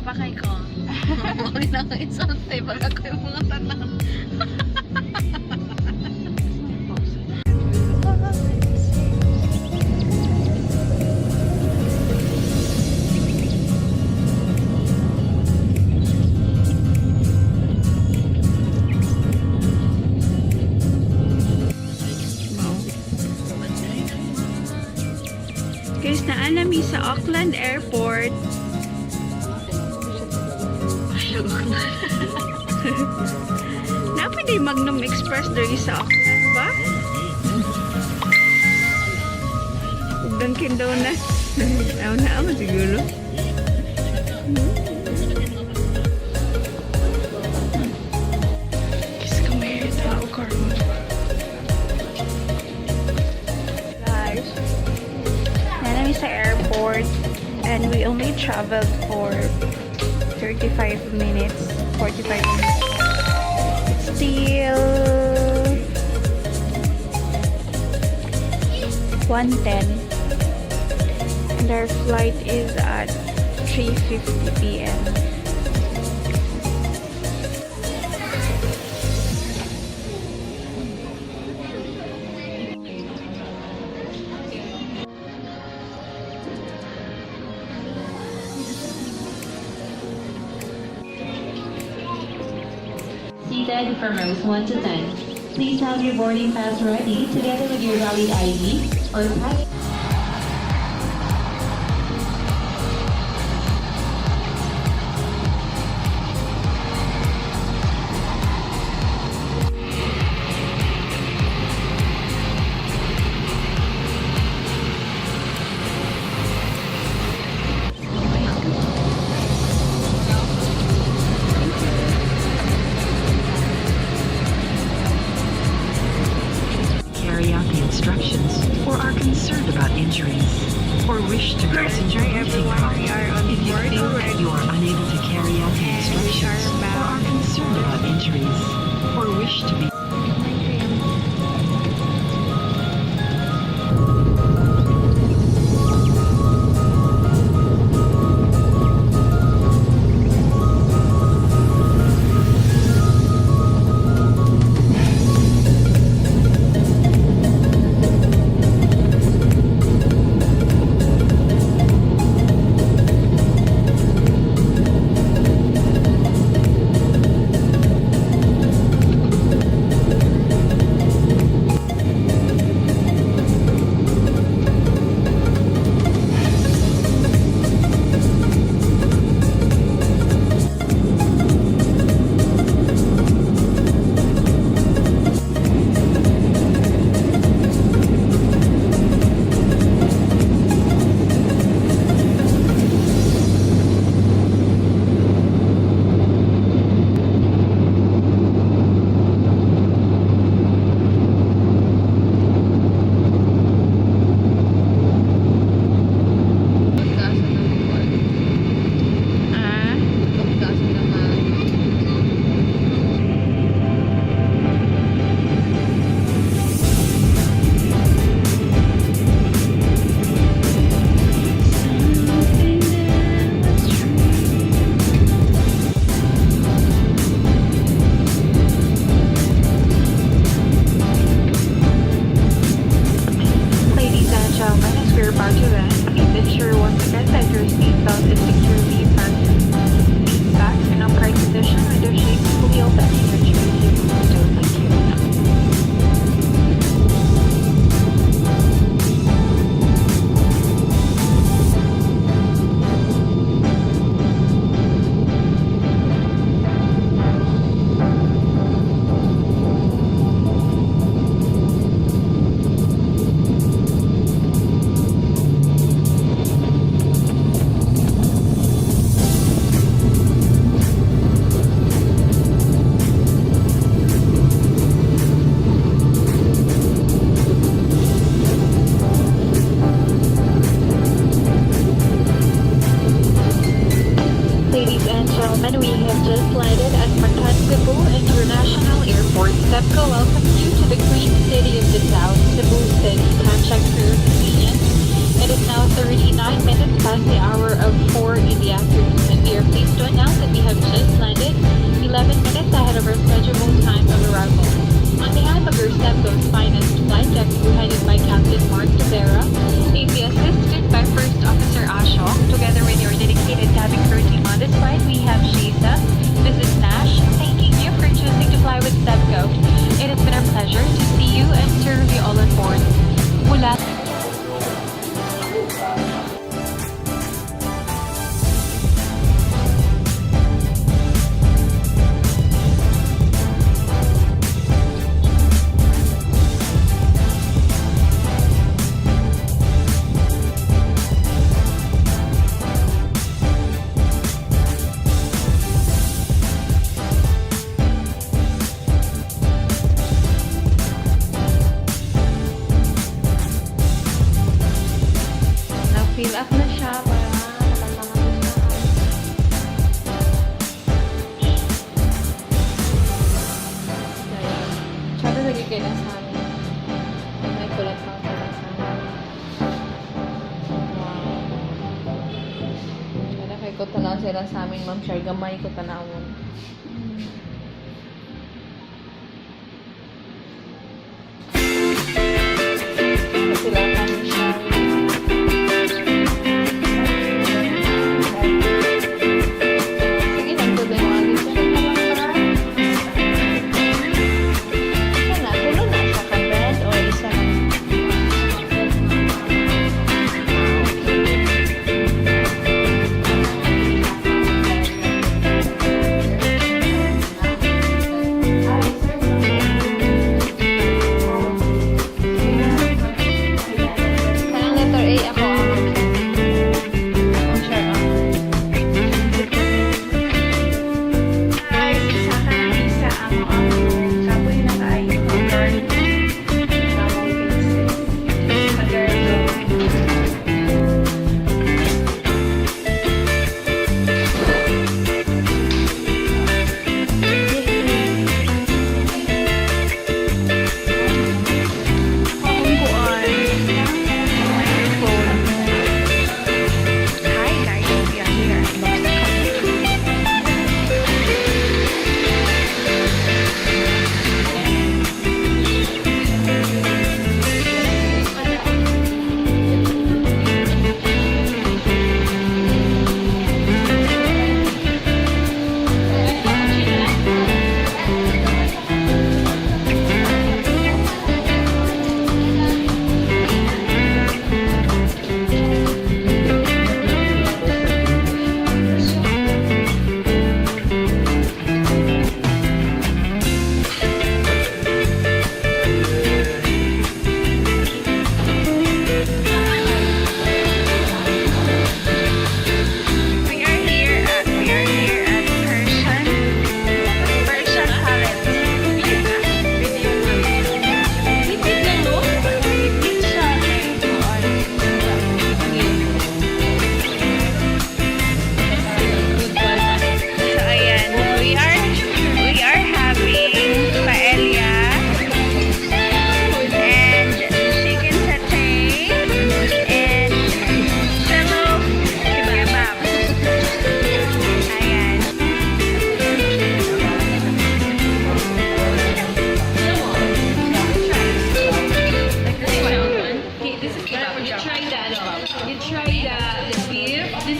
Pakay ko. Huwag na akong insulti. Pag ako yung mga tanan. Guys, naa nami sa Auckland Airport. Naa pa diay Magnum Express diri sa Auckland ba? Ug Dunkin Donuts. Aw na mo siguro. Kiss kami tao karon. Guys, naa nami sa airport and we only traveled for 35 minutes, 45 minutes. It's still 1:10 and our flight is at 3:50 p.m. Seated from rows 1 to 10. Please have your boarding pass ready together with your valid ID or passport. Carry out the instructions or are concerned about injuries or wish to passenger Hi briefing everyone, call. we are on If you board feel that already. you are unable to carry out the And we are instructions or are bound. concerned about injuries or wish to be Ah, something that was true. Ladies and gentlemen, as we are about to land, please ensure once again that your seatbelt is securely fastened. Seat back in upright position with the shades fully open and your chair seat still. Thank you. Ladies and gentlemen, we have just landed at Mactan Cebu International Airport. CEBCO welcomes you to the Queen City of the South, Cebu City. Time check for your convenience. It is now 39 minutes past the hour of 4 in the afternoon, and we are pleased to of our scheduled time of arrival. On behalf of your Cebgo's finest flight deck crew headed by Captain Mark Tavera, ably assisted by First Officer Ashok, together with your dedicated cabin crew team on this flight, we have Shisa, Mrs. Nash, thanking you for choosing to fly with Cebgo. It has been our pleasure to see you and serve you all on board. Mula Na-fill up na siya para makasama ko siya. Tsaka lagi kayo na sa amin. May kulat pang pala sa amin. Wow. Wala kay ko tanaw sila sa amin, ma'am. Siya gamay ko tanawon. Sila kami siya. Sige lang, tuloy mo agad siya. Sana, tulo na siya ka bed o isa lang? Kanang letter A ako ang Ang share ako. Guys, isa ka ng isa ang kapoy na kaayo. Ang garden. Among faces. Ang garden. Akong kuan. Microphone. Hi guys, we are here at Lost Cafe. We are here at Persian Palace. Ipit lang, no? Ipit siya kay kuan. So ayan, we are having paella and chicken satay and cello kebab. Ayan. Okay, this is kebab. You try the ano, you try the beef. This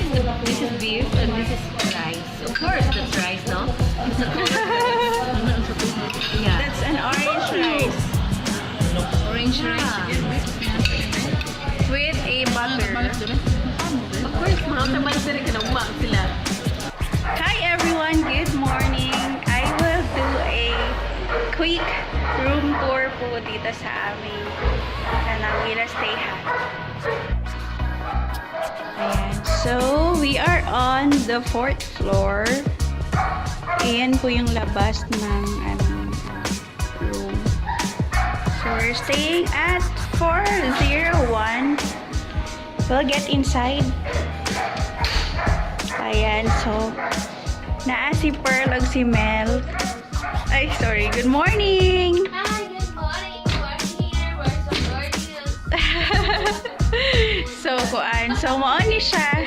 is beef and this is rice. Of course, that's rice, no? Yeah. That's an orange rice Orange rice. With a butter. Of course, mga tamal sila kanang sila. Hi everyone, good morning. I will do a quick room tour po dito sa aming kanang Villa Stay Hat. Ayan. So, we are on the fourth floor. Ayan po yung labas ng aming room. So, we're staying at 401. We'll get inside. Ayan, so, naa si Pearl ug si Mel. Ay, sorry. Good morning! Hi, good morning. We're here. We're so gorgeous. So, kuan. So, mao ni siya.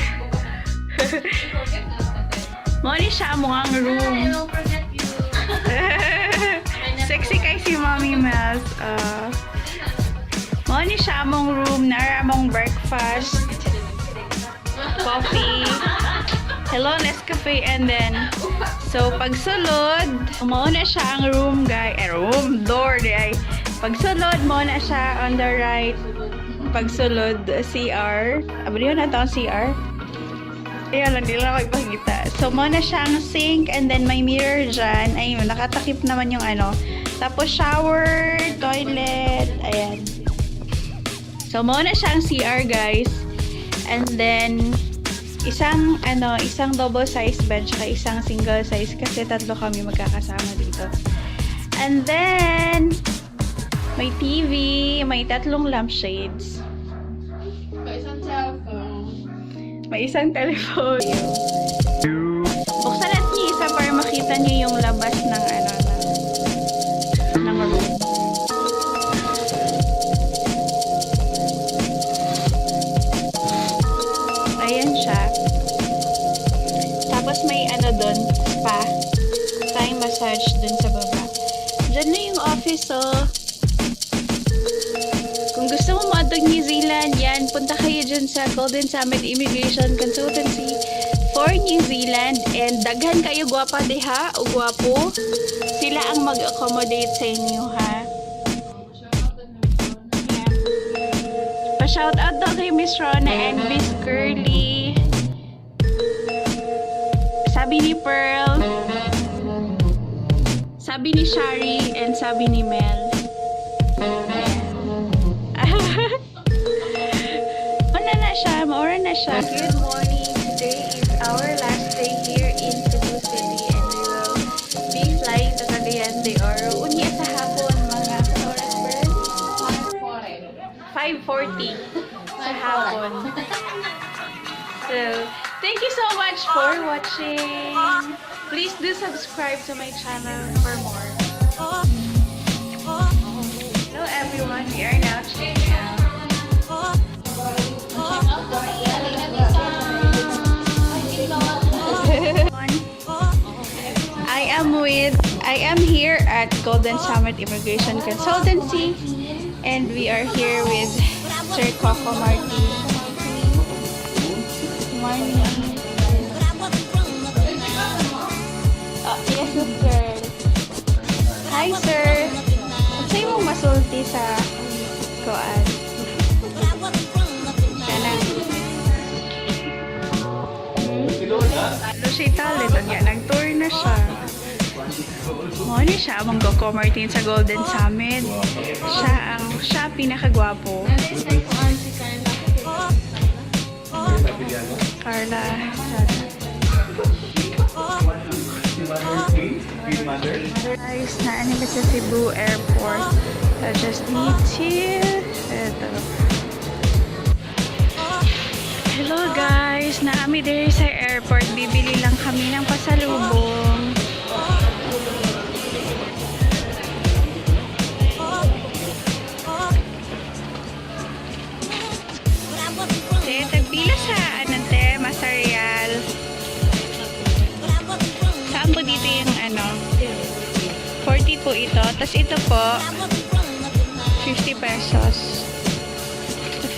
Mao ni siya among ang I room. will forget you. Mommy Mels. Mao ni siya among room, nara among breakfast, coffee, hello Nescafe, and then, so pagsulod, mao na siya ang room, guys. Eh, room, door, di ay. Pagsulod, mao na siya on the right. Pagsulod, CR. Abri na ito ang CR. Ayan lang, di lang ako ipakita. So, mao na siya ang sink and then may mirror dyan. Ayun, nakatakip naman yung ano. Tapos shower, toilet, ayan. So, mao na siya ang CR, guys. And then, isang, ano, isang double size bed, tsaka isang single size kasi tatlo kami magkakasama dito. And then, may TV, may tatlong lampshades. May isang cellphone. May isang telephone. Buksan natin yung isa para makita niyo yung labas ng ano ng room. Ayan siya. Tapos may ano doon, spa. Thai massage dun sa baba. Diyan na yung office, oh. Kung gusto mo maadtog New Zealand, yan, punta kayo dyan sa Golden Summit Immigration Consultancy for New Zealand. And daghan kayo gwapa diha o gwapo. Sila ang mag-accommodate sa inyo, ha? Yeah. Pa-shout out daw kay Miss Rona and Miss Curly. Sabi ni Pearl. Sabi ni Shari and sabi ni Mel. Ayan. Una na siya, maura na siya. Good morning. Today is our last day here in Cebu City and we will be flying to Cagayan de Oro. Unya sa hapon, mga oras, Pearl? 5:40 sa hapon. So, thank you so much for watching. Please do subscribe to my channel for more. Hello everyone, we are now checking out. I am here at Golden Summit Immigration Consultancy and we are here with Sir Coco Martin. Good morning. Oh, yes, sir. Hi, sir. Unsay mong masulti sa kuan? Kanang Ano siya talent, niya, nag-tour na siya. Mao ni siya among Coco Martin sa Golden Summit. Siya ang pinakagwapo. Carla. Guys, naa ni sa Cebu Airport. I just need to. Ito. Hello guys! Naa mi diri sa airport. Bibili lang kami ng pasalubong. Te, tagpila sa ano te, Masarial. Saan po dito yung ano? 40 po ito. Tapos ito po, 50 pesos.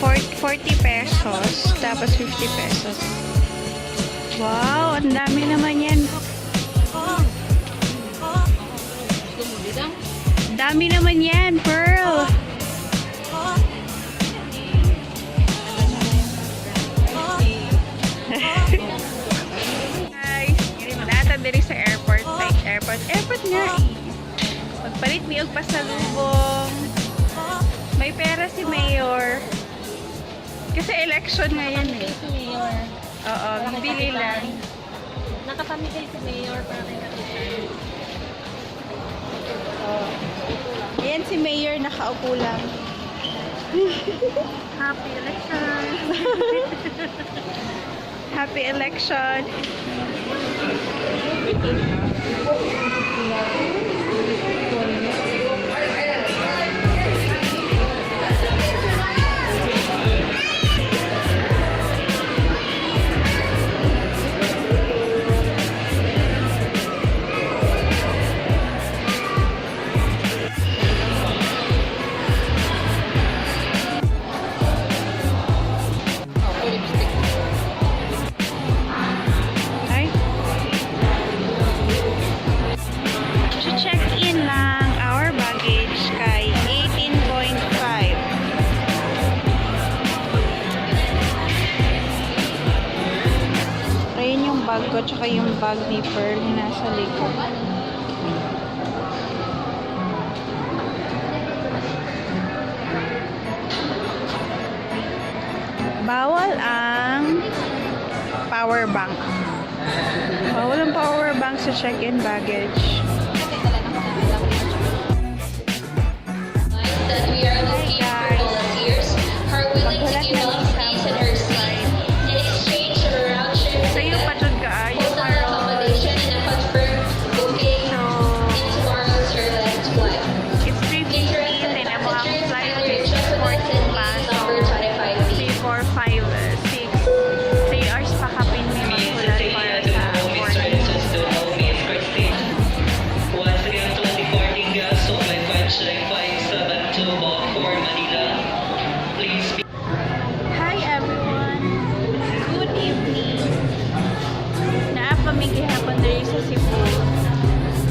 40 pesos. Tapos 50 pesos. Wow, ang dami naman yan. Dami naman yan, Pearl. Guys, naa ta diri sa airport. Like, airport. Airport nga eh. Magpalit mi og pasalubong. May pera si Mayor. Kasi election ngayon eh. Si Mayor. Oo, bibili lang. Nakapamigay si Mayor para kay Kapitan. Ayan si Mayor, nakaupo lang. Happy election! Happy election! Saka yung bag ni Pearl nasa likod. Bawal ang power bank. Bawal ang power bank sa check-in baggage. That we are looking for volunteers who are willing to give up his and her seat in exchange for a round trip Sayo ticket, pa jud kaayo hotel karon. Accommodation, and a confirmed booking So, in tomorrow's airline flight. It's 3:15 Interested and among passengers flight kindly is reach out to us 6:14 at pa. gate So, number 25B. 3, 4, 5, 6. 3 hours pa kapin mi maghulat para sa boarding. Once again, 2014 gas, so 5 5 5 7 2 for Manila. Please be Hi everyone! Good evening! Naa pa mi gihapon diri sa Cebu.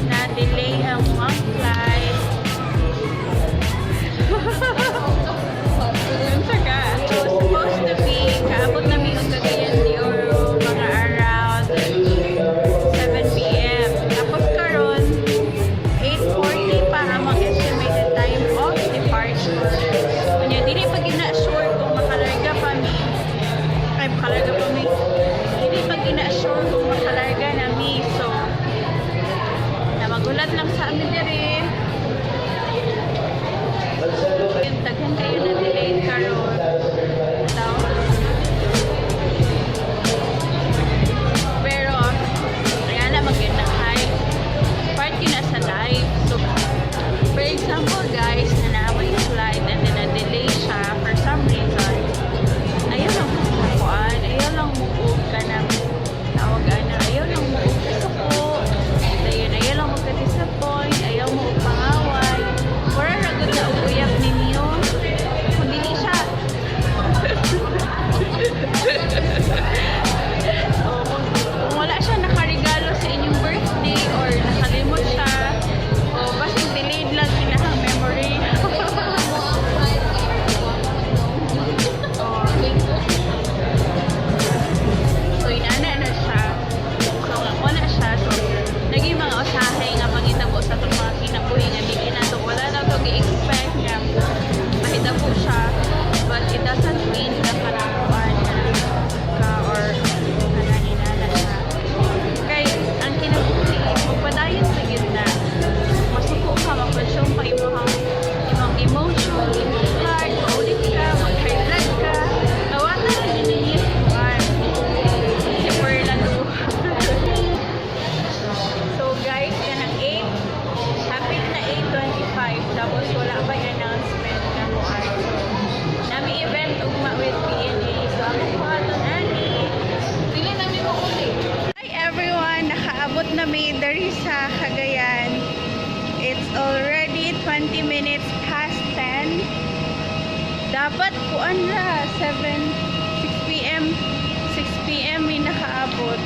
Na-delay ang mga flight. Unsa ka? So, supposed to be, kaabot na mi og Cagayan de Oro mga around 7 p.m. Tapos karon 8:40 pa ang mga estimated time of departure. Unya, dili pa gina sure kung makalarga pa mi. Ay, makalarga pa mi. Dili pa gina sure kung makalarga na mi. So, na magulat lang sa amin diri. Yung daghan kayo na delayed karon. Tao. Pero, kaya na maganda kay part yun na sa life. So, for example, guys, na naa moy flight and then na-delay siya for some reason, ayaw lang mo kuan, ayaw lang mo ka na tawag ana, ayaw lang mo kasuko, dayon ayaw lang mo ka-disappoint, ayaw mo pangaway. Wala ra gud na uyab ninyo. Kung dili siya, oh, kung wala siya nakaregalo sa inyong birthday or nakalimot siya, o basig delayed lang kinahang memory. Oh. So, inana na siya. So, wala siya. So, naging mga usahay nga pangitabo sa itong mga kinabuhi nga dili na to. Wala na to gi-expect nga mahitabo siya. But it doesn't mean na karakuan na ka or kanang inana siya. Kay, ang kinabuhi, magpadayon sa gitna. Masuko ka, mag-consume pa imong imong emotion, imong heart, maulit ka, mag-high blood ka. Nawala na ninyo kuan. Si Perla to. So guys, kanang 8, hapit na 8:25, tapos wala pa yung announcement na kuan. So, nami event ugma with PNA. So, ako po aton ani. Dili namin mo uli. Hi everyone! Nakaabot na mi diri sa Cagayan. It's already 20 minutes past 10. Dapat kuan ra 7 6 p.m. 6 p.m. may nakaabot.